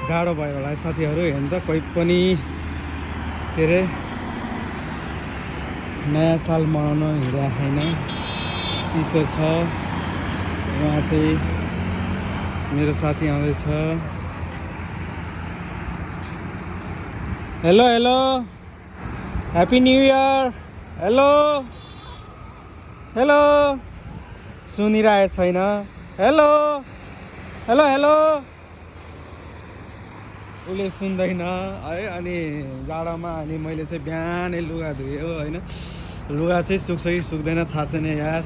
जाडो भयो होला साथीहरू हेर्नु त कोही पनि के अरे नयाँ साल मनाउन हिँडेको छैन। चिसो छ। उहाँ चाहिँ मेरो साथी आउँदैछ। Hello hello happy new year. Hello hello सुनिरहेको छैन। हेलो हेलो हेलो उसले सुन्दैन है। अनि जाडोमा अनि मैले चाहिँ बिहानै लुगा धुएँ हो होइन। लुगा चाहिँ सुक्छ कि सुक्दैन थाहा छैन यार।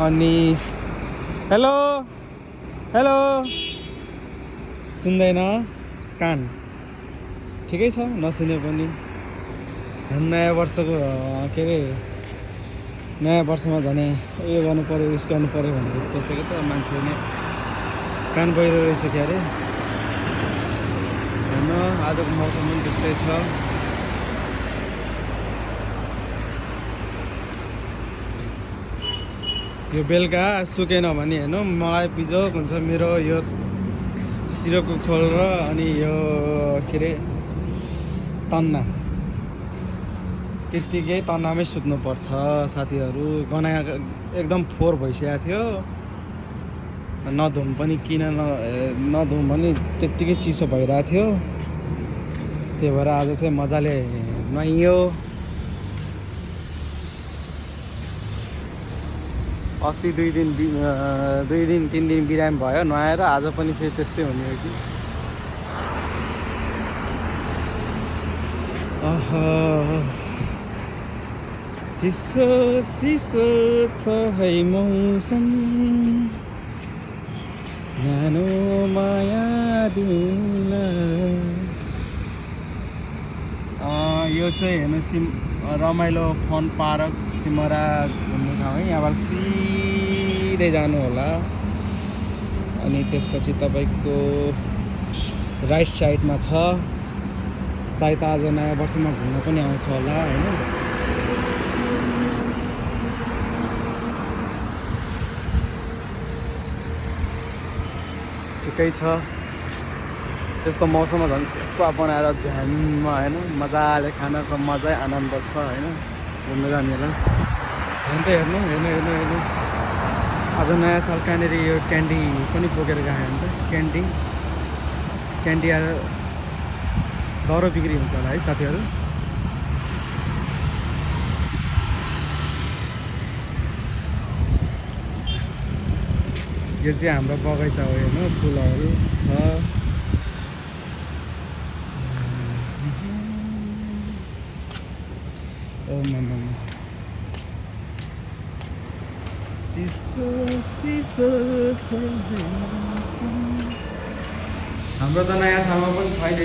अनि हेलो हेलो सुन्दैन कान। ठिकै छ नसुने पनि। नयाँ वर्षको के अरे नयाँ वर्षमा झन् उयो गर्नु पऱ्यो उस गर्नु पऱ्यो भनेर सोचेको त मान्छेले कान बहिरो रहेछ क्या अरे होइन। आजको मौसम पनि त्यस्तै छ। यो बेलुका सुकेन भने हेर्नु मलाई बिजोक हुन्छ। मेरो यो सिरोको खोल र अनि यो के अरे तन्ना त्यत्तिकै तन्नामै सुत्नुपर्छ साथीहरू। गना एकदम फोहोर भइसकेको थियो। नधुम पनि किन नधुम पनि त्यत्तिकै चिसो भइरहेको थियो। त्यही भएर आज चाहिँ मजाले नुहाइयो। अस्ति 2 दिन 3 दिन बिरामी भयो नुहाएर। आज पनि फेरि त्यस्तै हुने हो कि। चिसो चिसो छ है मौसम न्यानो माया दिउन। यो चाहिँ हेर्नु रमाइलो फन पार्क सिमरा घुम्ने ठाउँ है। यहाँबाट सिधै जानु होला। अनि त्यसपछि तपाईँको राइट साइडमा छ। सायद आज नयाँ वर्षमा घुम्न पनि आउँछ होला होइन। ठिकै छ। यस्तो मौसममा झन् सेप्पा बनाएर झ्यानमा होइन मजाले खानको मजै आनन्द छ होइन। घुम्न जानेलाई हेर्नु त हेर्नु। आज नयाँ साल कहाँनिर यो क्यान्डी पनि बोकेर गयो भने त क्यान्डी आएर दह्रो बिक्री हुन्छ होला है साथीहरू। यो चाहिँ हाम्रो बगैँचा हो हेर्नु फुलहरू छ। ओ मामा चिसो चिसो छ। हाम्रो त नयाँ सालमा पनि छैन।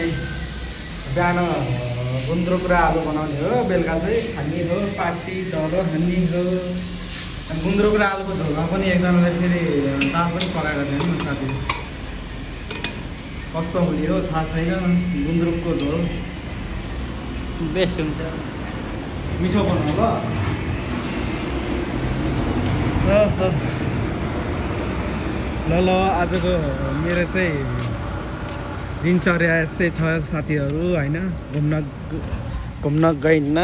बिहान गुन्द्रुक र आलु बनाउने हो। बेलुका चाहिँ खाने हो पार्टी दह्रो खाने हो। गुन्द्रुक र आलुको झोलमा पनि एकजनाले फेरि दाल पनि पकाएको थियो नि साथी। कस्तो हुने हो थाहा छैन। गुन्द्रुकको झोल बेस्ट हुन्छ। मिठो बनाऊ ल आजको मेरो चाहिँ दिनचर्या यस्तै छ साथीहरू होइन। घुम्न गइन्न।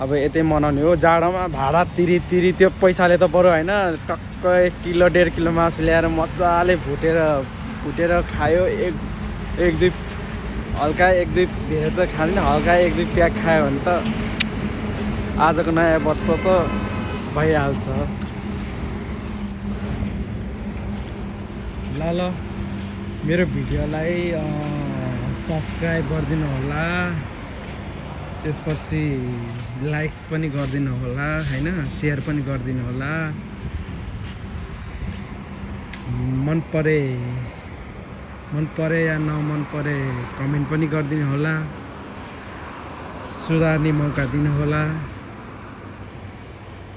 अब यतै मनाउने हो। जाडोमा भाडा तिरी त्यो पैसाले त बरु होइन टक्क 1 किलो 1.5 किलो मासु ल्याएर मजाले भुटेर खायो। एक दुई हल्का 1-2 धेरै त खाँदैन हल्का 1-2 प्याक खायो भने त आजको नयाँ वर्ष त भइहाल्छ। ल मेरो भिडियोलाई सब्सक्राइब गरिदिनु होला। त्यसपछि लाइक्स पनि गरिदिनु होला होइन। सेयर पनि गरिदिनु होला। मन परे या नमन परे कमेन्ट पनि गरिदिनु होला। सुधार्ने मौका दिनु होला।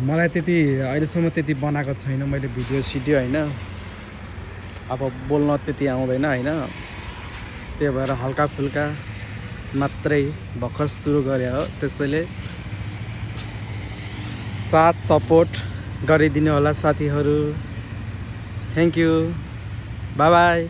मलाई त्यति अहिलेसम्म त्यति बनाएको छैन मैले भिडियो सिडियो होइन। अब बोल्न त्यति आउँदैन होइन। त्यही भएर हल्का फुल्का मात्रै भर्खर सुरु गरे हो। त्यसैले साथ सपोर्ट गरिदिनु होला साथीहरू। Thank you by by